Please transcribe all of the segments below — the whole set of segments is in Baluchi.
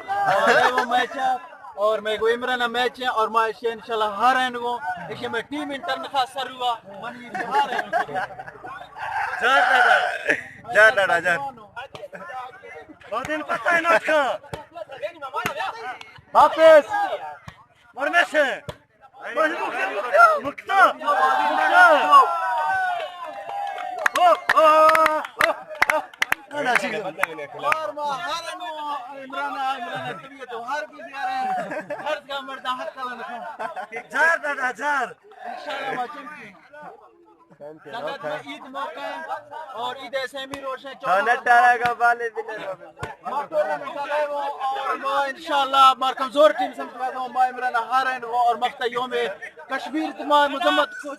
اور اے وہ میچ ہے، اور میں گو عمران میچ ہے، اور ما ایشی انشاءاللہ ہاریں گو، ایشی میں ٹیم انٹرن خاص سر ہوا، من یہ ہاریں۔ جان ڈاڈا، جان ڈاڈا، جان۔ بہت دن پتہ ہے ناٹکا۔ واپس۔ اور میں سے۔ مکتا، مکتا، مکتا۔ او، او، او، او۔ اور ما ہر نو عمران، عمران طبیعت ہر بھی دے رہے ہیں۔ ہر کا مردہ حق کا لکھا۔ جار دادا، جار۔ انشاءاللہ ما چمکی۔ سنگت، عید موقع ہے اور عید ایسے بھی روشن چوک۔ نٹارا کا بالے دلے۔ ما ٹورنامنٹ لگائے وہ اور ما انشاءاللہ مار کمزور ٹیم سمجھا تھا، ما عمران ہارین وہ اور مختا یوم کشمیر تما مذمت کو۔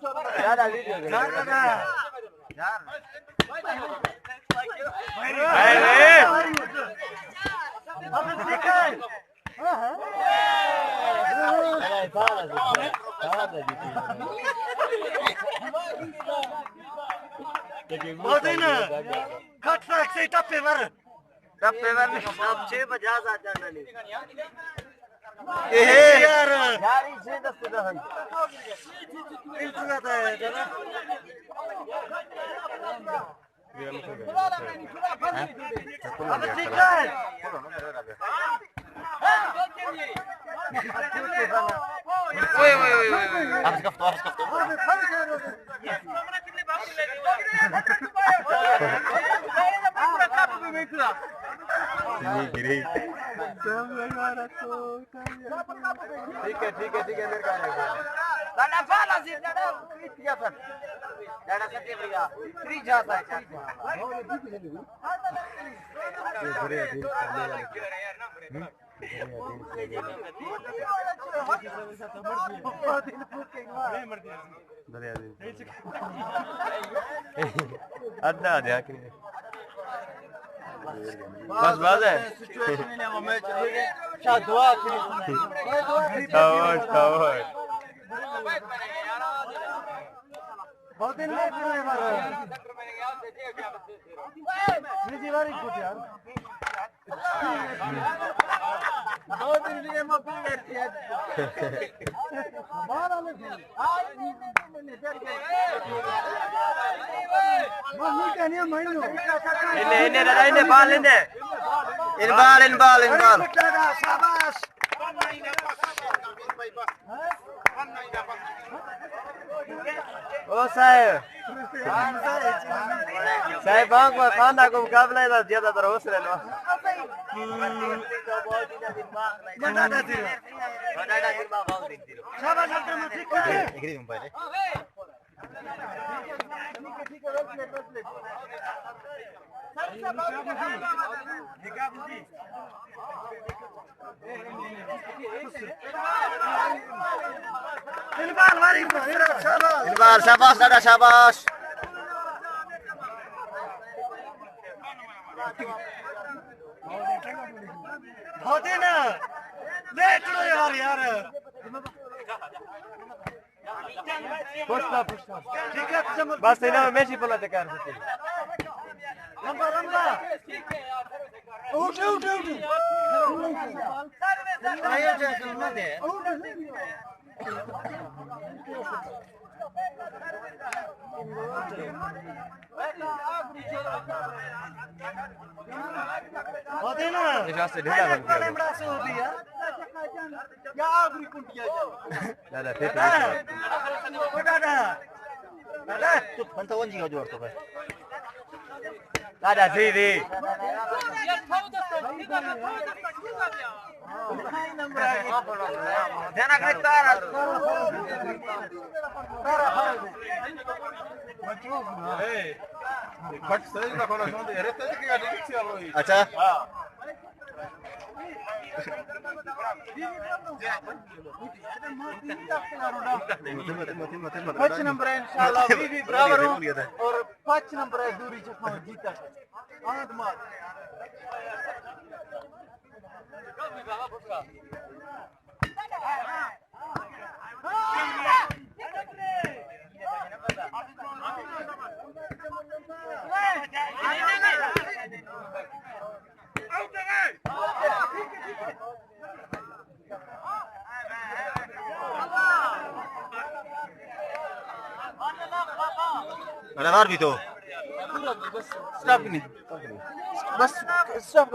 کٹ رکھ سے ٹپے ور۔ ٹپے ور، اب چھ بجا سا جانا نہیں۔ اے یار۔ یار، یہ سے دست دہن۔ اوئے، اوئے، اوئے، اوئے، اوئے۔ عرض کفتو، عرض کفتو۔ یہ گرے۔ ٹھیک ہے، ٹھیک ہے، ٹھیک ہے، میرے کہا ہے۔ ڈاڈا فال عزیز، ڈاڈا کیا تھا؟ ڈاڈا سچے بھیا، تری جا سا۔ یہ بڑے دن سے میرا۔ ہم؟ دریا دن۔ ادنا دیا کہ بس، بس ہے۔ شاباش، شاباش۔ بہت دن میں پھر بار۔ جی، جی، ویری گڈ یار۔ انہیں، انہیں دادا، انہیں بال، انہیں۔ ان بال، ان بال، ان بال۔ شاباش۔ او صاحب۔ صاحب، آنکھ میں خانہ کو مقابلہ ہے، زیادہ تر حوصلہ لو۔ شاباش، شاباش۔ انبال، شاباش، دادا، شاباش۔ ہوتے نا، لیٹ لو یار، یار۔ پشتا، پشتا۔ بس، اینا میشی پلا تکار ہوتی۔ لمبا، لمبا۔ اٹھ، اٹھ، اٹھ۔ آیا جا، سلمہ دے۔ ہوتے نا۔ ایشاں سے ڈھیلا بن گیا۔ دادا، پھر تو دادا۔ دادا، چپ، ہم تو ونجی کا جوڑ تو بھائی۔ دادا، جی، جی۔ جنک تارا۔ اچھا۔ پنچ نمبر ہے انشاءاللہ، بی بی برابر ہوں۔ اور پنچ نمبر ہے دوری چکھاؤں جیتا۔ آند مار۔ رنار بھی تو. اسٹاپ نہیں. Bus stop.